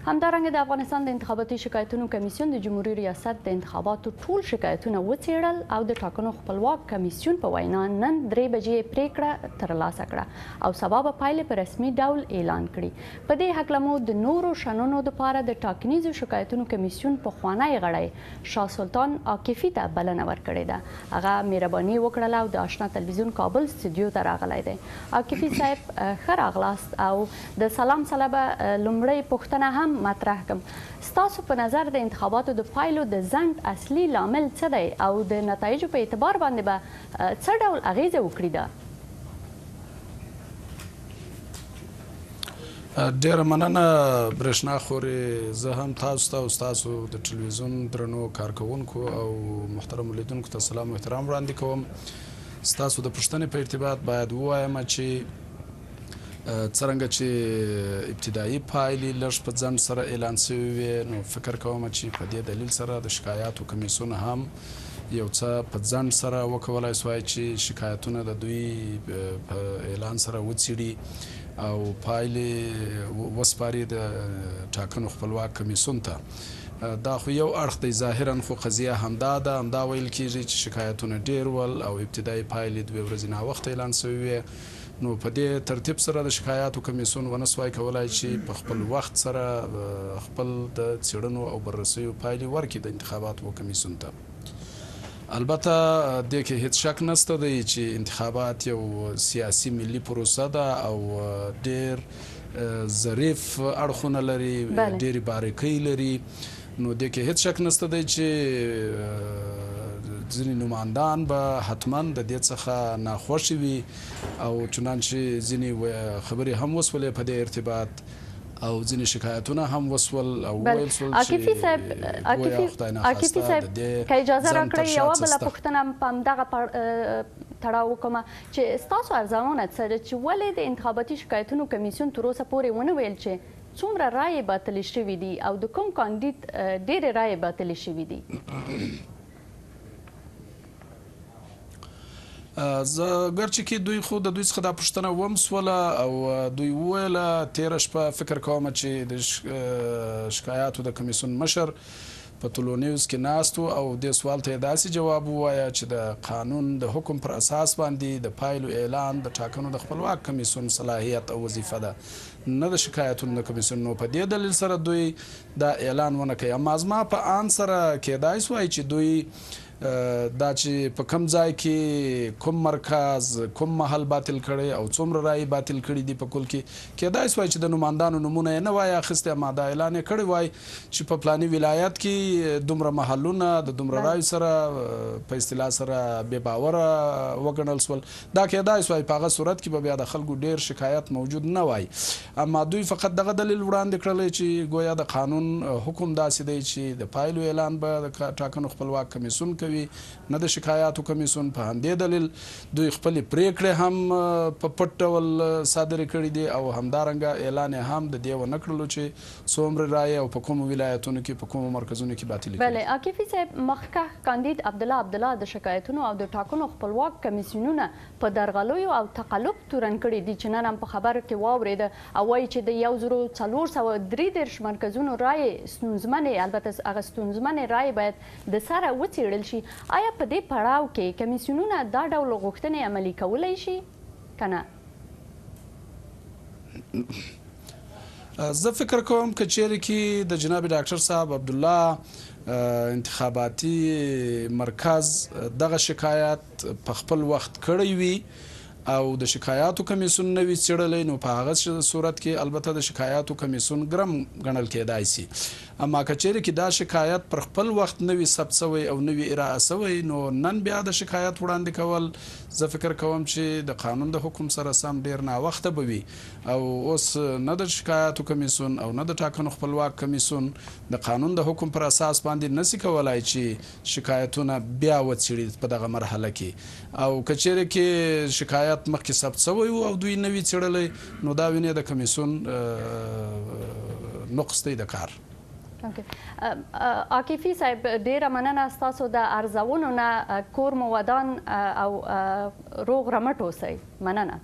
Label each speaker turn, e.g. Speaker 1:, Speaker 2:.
Speaker 1: همدارنګه د افغانستان د انتخاباتي شکایتونو کمیسیون د جمهوري ریاست د انتخاباتو ټول شکایتونه وڅېړل او د ټاکنو خپلواک کمیسیون په وینا نن 3 بجې پرېکړه ترلاسه کړه او سبا به پایلې په رسمي ډول اعلان کړي. په دې هکله مو د نورو شننو لپاره د ټاکنیزو شکایتونو کمیسیون پخوانی غړی شاه سلطان عاکفي ته بلنه ورکړې ده. هغه مهرباني وکړله او د آشنا تلویزیون کابل استودیو ته راغلی دی. عاکفي صاحب، ښه راغلاست او د سلام سره به لومړۍ پوښتنه هم مطرح کم. ستاسو په نظر د انتخاباتو د پایلو د ځنډ اصلي لامل څه دی او د نتایجو په اعتبار باندې به څه ډول اغیزه وکړي دا؟
Speaker 2: ډیره مننه برېښنا خورې. زه هم تاسو ته او ستاسو د ټلویزیون درنو کارکوونکو او محترمو لیدونکو ته سلام او احترام وړاندې کوم. ستاسو د پوښتنې په ارتباط باید ووایم چې څرنګه چې ابتدایي پایلې لږ په ځنډ سره اعلان شوې وې، نو فکر کوم چې په دې دلیل سره د شکایاتو کمیسیون هم یو څه په ځنډ سره وکولای شوای چې شکایتونه د دوی په اعلان سره وڅېړي او پایلې وسپاري د ټاکنو خپلواک کمیسیون ته. دا خو یو اړخ دی، ظاهرا خو قضیه همدا ده، همدا ویل کیږي چې شکایتونه ډیر ول او ابتدایي پایلې 2 ورځې ناوخته اعلان شوې وې. نو په دې ترتیب سره د شکایاتو کمیسیون ونه سوای کولای چې په خپل وخت سره خپل د څېړنو او بررسیو پایلې ورکړي د انتخاباتو کمیسیون ته. البته دې کې هیڅ شک نشته دی چې انتخابات یو سیاسي ملي پروسه ده او ډیر ظریف اړخونه لري، ډېرې باریکۍ لري. نو دې کې هیڅ شک نشته دی چې ځینې نوماندان به حتما د دې څخه ناخوښي وي او چنانچه ځینې خبرې هم وسولې په دې ارتباط او ځینې شکایتونه هم وسول او وویل شول چې ګویا خدای ناخواسته د دې
Speaker 1: که اجازه راکړئ یوه بله پوښتنه په همدغه تړاو وکړم چې ستاسو ارزونه څه ده چې ولې د انتخاباتي شکایتونو کمیسیون تر اوسه پورې ونه ویل چې څومره رایې باطلې شوې دي او د کوم کاندید ډېرې رایې باطلې شوې دي؟
Speaker 2: زه ګرچې کې دوی خو د دوی څخه دا پوښتنه وم سوله او دوی وویله تېره شپه فکر کوم چې د شکایاتو د کمیسیون مشر په طلوع نیوز کې ناست و او دې سوال ته یې داسې جواب ووایه چې د قانون د حکم پر اساس باندې د پایلو اعلان د ټاکنو د خپلواک کمیسیون صلاحیت او وظیفه ده، نه د شکایتونو د کمیسیون. نو په دې دلیل سره دوی دا اعلان ونه کوي. اما زما په آن سره کېدای سوای چې دوی دا چې په کوم ځای کې کوم مرکز کوم محل باطل کړی او څومره رایې باطل کړي دي په کل کې، کېدای سوای چې د نوماندانو نومونه یې نه وای اخیستي، اما دا اعلان یې کړی وای چې په پلاني ولایت کې دومره محلونه د دومره رایو سره په اصطلاح سره بې باوره وګڼل شول. دا کېدای سوای په هغه صورت کې به بیا د خلکو ډېر شکایت موجود نه وای. اما دوی فقط دغه دلیل وړاندې کړلی چې ګویا د قانون حکم داسې دی چې د پایلو اعلان به د ټاکنو خپلواک کمیسیون کوي، نه د شکایاتو کمیسیون. په همدې دلیل دوی خپلې پرېکړې هم په پټ ډول صادرې کړې دي او همدارنګه اعلان یې هم د دې ونه کړلو چې څومره رایې او په کومو ولایتونو کې په کومو مرکزونو کې باطلې کړي.
Speaker 1: بله، عاکفي صاحب، مخکښ کاندید عبدالله عبدالله د شکایتونو او د ټاکنو خپلواک کمیسیونونه په درغلیو او تقلب تورن کړي دي چې نن هم په خبر کې واورېده او وایي چې د 1433 مرکزونو رایې ستونزمنې، البته هغه ستونزمنې رایې باید د سره وڅېړل شي. آیا په دې پړاو کې کمیسیونونه دا ډول غوښتنې عملي کولی شي که نه؟
Speaker 2: زه فکر کوم که چیرې کې د جناب ډاکټر صاحب عبدالله انتخاباتي مرکز دغه شکایت په خپل وخت کړی وي او د شکایاتو کمیسیون نه وي څېړلی، نو په هغه صورت کې البته د شکایاتو کمیسیون ګرم ګڼل کېدای شي. اما که چیرې کې دا شکایت پر خپل وخت نه وي ثبت شوی او نه وي ارائه شوی، نو نن بیا د شکایت وړاندې کول زه فکر کوم چې د قانون د حکم سره سم ډېر ناوخته به وي. او اوس نه د شکایاتو کمیسیون او نه د ټاکنو خپلواک کمیسیون د قانون د حکم پر اساس باندې نسی کولای چې شکایتونه بیا وڅېړي په دغه مرحله کې. او که چیرې کې شکایت مخکې ثبت شوی و او دوی نه وي څېړلی، نو دا وینې د کمیسیون نقص دی د کار.
Speaker 1: عاکفي صاحب، ډېره مننه ستاسو د ارزونو نه. کور مو ودان او روغ رمټ اوسئ. مننه.